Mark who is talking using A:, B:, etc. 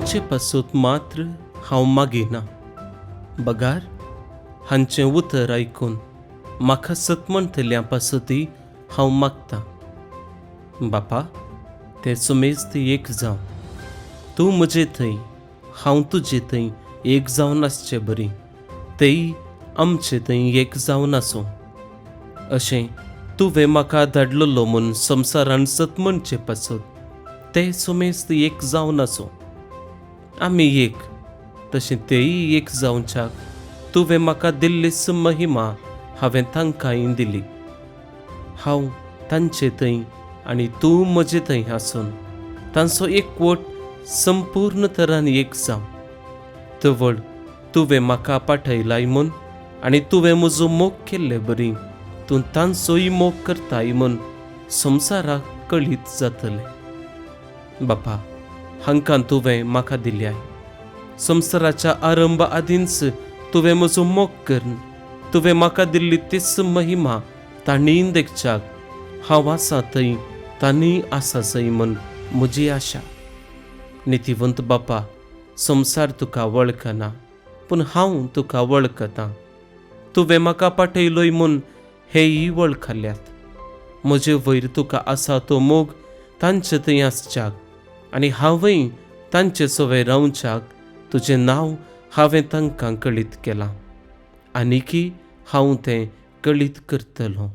A: हांचे पासत मात्र हांव मागिना, बगार हांचें उतर आयकून म्हाका सत म्हणटल्या पासतय हांव मागतां. बापा, ते सुमेस्त एक जावं, तूं म्हजे थंय हांव तुजे थंय एक जावन आसचे बरी तेय आमचे थंय एक जावन आसूं. अशें तुवें म्हाका धाडलेलो म्हूण संवसारान सत म्हणचे पासत ते सुमेस्त एक जावन आसूं. आमी एक तशें तेय एक जावच्याक तुवें म्हाका दिल्लीच महिमा हांवें तांकांय दिली. हांव तांचे थंय आनी तूं म्हजे थंय आसून तांचो एकवट संपूर्ण तरान एक जावं. तवळ तुवें म्हाका पाठयलाय म्हूण आनी तुवें म्हजो मोग केल्ले बरी तूं तांचोय मोग करताय म्हूण संवसाराक कळीत जातलें. बापा, हांकां तुवें म्हाका दिल्याय. संवसाराच्या आरंभ आदींच तुवें म्हजो मोग करून तुवें म्हाका दिल्ली तीच महिमा तांणी देखच्याक हांव आसा थंय तांणी आसा जंय म्हूण म्हजी आशा. नितीवंत बापा, संवसार तुका वळखना, पूण हांव तुका वळखतां. तुवें म्हाका पाठयलोय म्हूण हेय वळखल्यात. म्हजे वयर तुका आसा तो मोग तांचे थंय आसच्याक आनी हांवय तांचे सवय रावच्याक तुजें नांव हांवें तांकां कळीत केलां, आनीकी हांव तें कळीत करतलों.